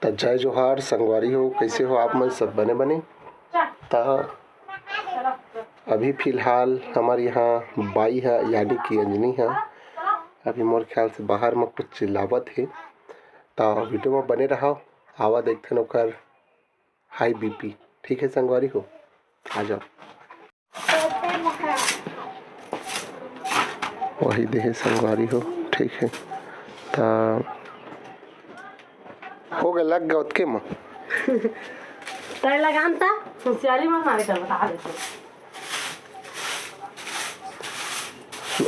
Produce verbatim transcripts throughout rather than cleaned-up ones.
त जय जोहार संगवारी हो, कइसे हो आप मन? सब बने बने। त अभी फिलहाल हमर यहाँ बाई ह, यानी कि अंजनी ह, अभी मोर ख्याल से बाहर म कुछ चिल्लावत हे। त वीडियो म बने रहव, आवा देखथन ओकर हाई बीपी। ठीक है संगवारी हो, आ जाओ। वही देहे संगवारी हो, ठीक है। त हो गए, लग गए ओतके म। तय लगान त होशियारी मत मारे कर, बता देते।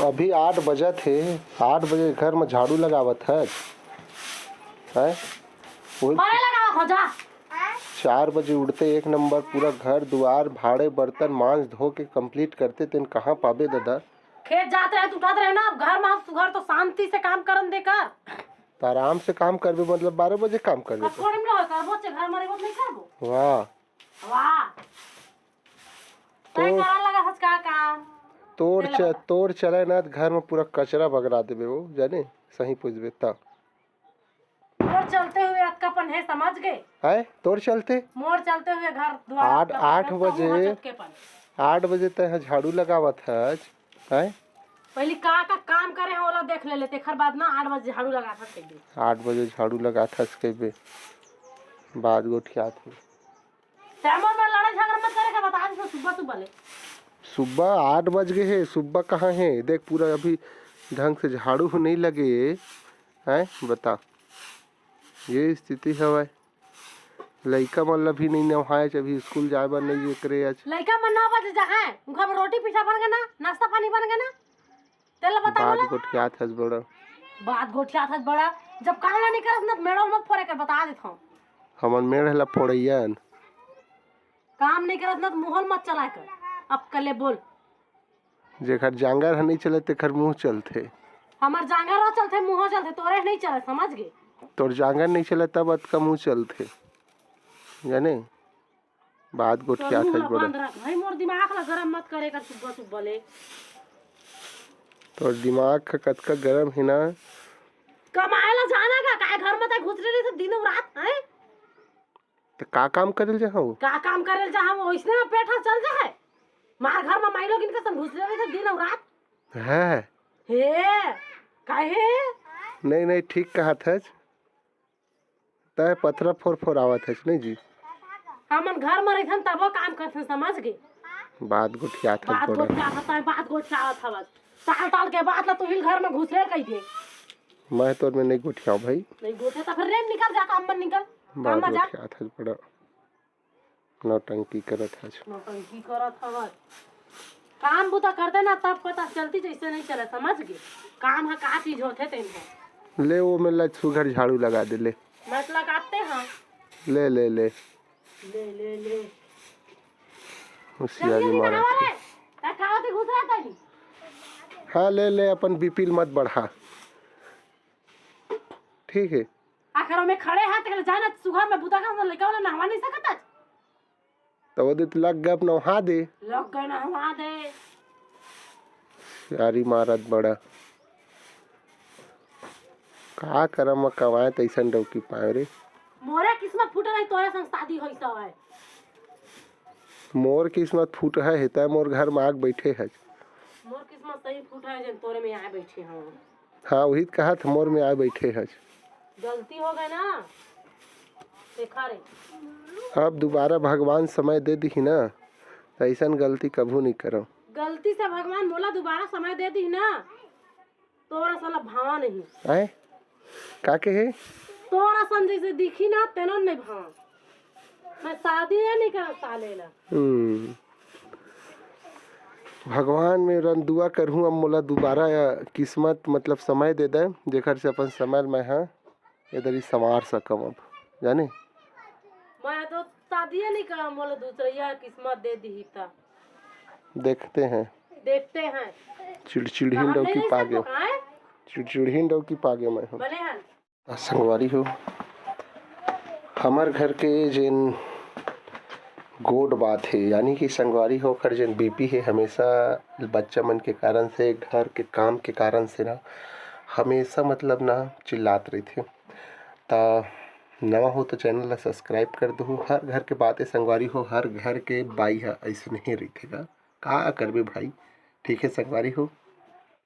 अभी आठ बजत हे, आठ बजे घर म झाड़ू लगावत हस, हैं? वही मारे लगावत हो जा। चार बजे उठते एक नंबर पूरा घर दुआर भाड़े बर्तन मांज धो के कंप्लीट करते, तेन कहाँ पाबे दादा? खेत जात रहे तो उठात रहे ना, अब घर में सुघर तो शांति से काम करन दे कर। त आराम से काम करबे, मतलब बारह बजे काम करबे अब तो। थोड़े में रहो, करबो चे घर में रहो, नहीं करबो। वाह। वाह। तोर तय करा लगा हस का काम? तोर तेल च-, बता। तोर चले ना त घर में पूरा कचरा बगरा देबे वो, जाने? सही पूछबे त। तोर चलते हुए अतकापन है, समझ गए? हैं? तोर चलते? मोर चलते हुए घर द्वार आठ, अतकापन आठ है, बजे, कहूँ अचतकेपन। आठ बजे तय ह झाड़ू लगावत हस, हैं? पहली का का काम करे हो, ओला देख ले ले, तेखर बाद ना आठ बजे झाड़ू लगात हस कह दे। आठ बजे झाड़ू लगात हस कह बे, बात गोठियात हे। तैं मोर में लड़ाई झगड़ा मत करे के, बता दे सुबह सुबह ले। सुबह आठ बज गए हे, सुबह कहाँ हे? देख पूरा अभी ढंग से झाड़ू नहीं लगे, हैं? बता, ये स्थिति हवय। लइका मन ला भी नहीं नहाए, अभी स्कूल जाए बर नहीं ये करे आज। लइका मन नौ बजे जाए, उनका रोटी पीठा बन गए ना, नाश्ता पानी बन गए ना, तेला बता बात मोला। गोठियात हस बड़ा। बात गोठियात हस बड़ा। जब काम ला नहीं करस ना, त मेड़ो मत फोरे कर, बता देत हूँ। हमन मेड़ ला फोड़ैयन। काम नहीं करस ना, त मुहल मत चलाए कर। अब कले बोल। जेकर जांगर ह नहीं चले, तेकर मुंह चलथे। हमर जांगर ह चलथे, मुंह चलथे, तोरे नहीं चले, समझ गे? तोर जांगर नहीं चले, तब अतका मुंह चलथे, जाने? बात तोर गोठियात मुंह हस ला बड़ा। बंद रख भाई, मोर दिमाग ला गरम मत करे कर सुबह सुबह ले। तोर दिमाग ह कतका गरम हे ना। कमाए ला जाना का, काय घर में तय घुसरे रहिथे दिन अउ रात, हैं? त का काम करेल जाहूं? का काम करेल जाहूं? ओइसने में पेट ह चल जाए। मार घर में माई लोगिन के संग घुसरे रहिथे दिन अउ रात। हैं? हे, काहे? नहीं, नहीं, ठीक कहत हस। तय पथरा फोर फोर आवत हस, नहीं जी? हमन घर में रहिथन तबो काम करथन, समझ गे? बात गोठियात हस बात बड़ा। गोठियात हस, बात गोठियात हवस। टाल टाल के बात ला तू ही घर में घुसरे कह दे। मैं तोर में नहीं गोठियाव भाई। नहीं गोठे त फिर रे निकल जा, काम में निकल। काम बात में जा। गोठियात हस बड़ा। नौटंकी करत हस। नौटंकी करत हवस। काम बुता करते ना तब पता चलती जैसे नहीं चले, समझ गे? काम ह का चीज होथे तेन ह। ले वो में ला सुघर झाड़ू लगा दे ले। मैं तो लगाते हाँ। ले, ले, ले। ले, ले, ले। होशियारी जल्दी से मारत नहावा हे। रे। तय खावा से घुस रहा था नहीं। हाँ, ले, ले, अपन बीपी ल मत बढ़ा। ठीक है। आखिर में खड़े हाथ के जाना सुघर में बुता का लइका वाला नहवा नहीं सकत आज। त वो दे त लग गए, अब नहा दे। लग गए नहवा दे। यारी मारत बड़ा। का करम म कमाए तैसन डौकी पाए रे। मोरे किस्मत फूटे नहीं, तोरे संग शादी होई सवय। मोर किस्मत फूट है, हे तय मोर घर में आग बैठे हस। मोर किस्मत सही फूट है, जन तोरे में आए बैठे हूँ। हाँ, वही त कहत, मोर में आए बैठे हस। गलती हो गए ना, देखा रे। अब दोबारा भगवान समय दे दिही ना, त ऐसन गलती कभू नहीं करव। गलती से भगवान मोला दोबारा समय दे दिही ना, तोरा साला भावा नहीं। आए? का के हे? तोरा सन जैसे दिखी ना, तेनो नहीं भावा। मैं शादी ये नहीं करत साले ला। हम्म। भगवान में रन दुआ करहूँ, अब मोला दोबारा या किस्मत, मतलब समय दे दे, जेकर से अपन समय ल मैं ह ए दरी संवार सकम अब, जाने? मैं तो शादी ये नहीं करम, मोला दूसरैया किस्मत दे दिही त। देखते हैं। देखते हैं। चिड़चिड़हीन डौकी पागे। चिड़चिड़हीन डौकी पागे मैं हूँ। भले हन। संगवारी हो, हमर घर के जेन गोठ बात हे, यानी कि संगवारी हो, ओकर जेन बीपी हे, हमेशा बच्चा मन के कारण से, घर के काम के कारण से ना, हमेशा मतलब ना चिल्लात रहिथे। त नवा हो तो चैनल ला सब्सक्राइब कर दहू। हर घर के बात हे संगवारी हो, हर घर के बाई ह अइसने ही रहिथे गा, का करबे भाई। ठीक है संगवारी हो,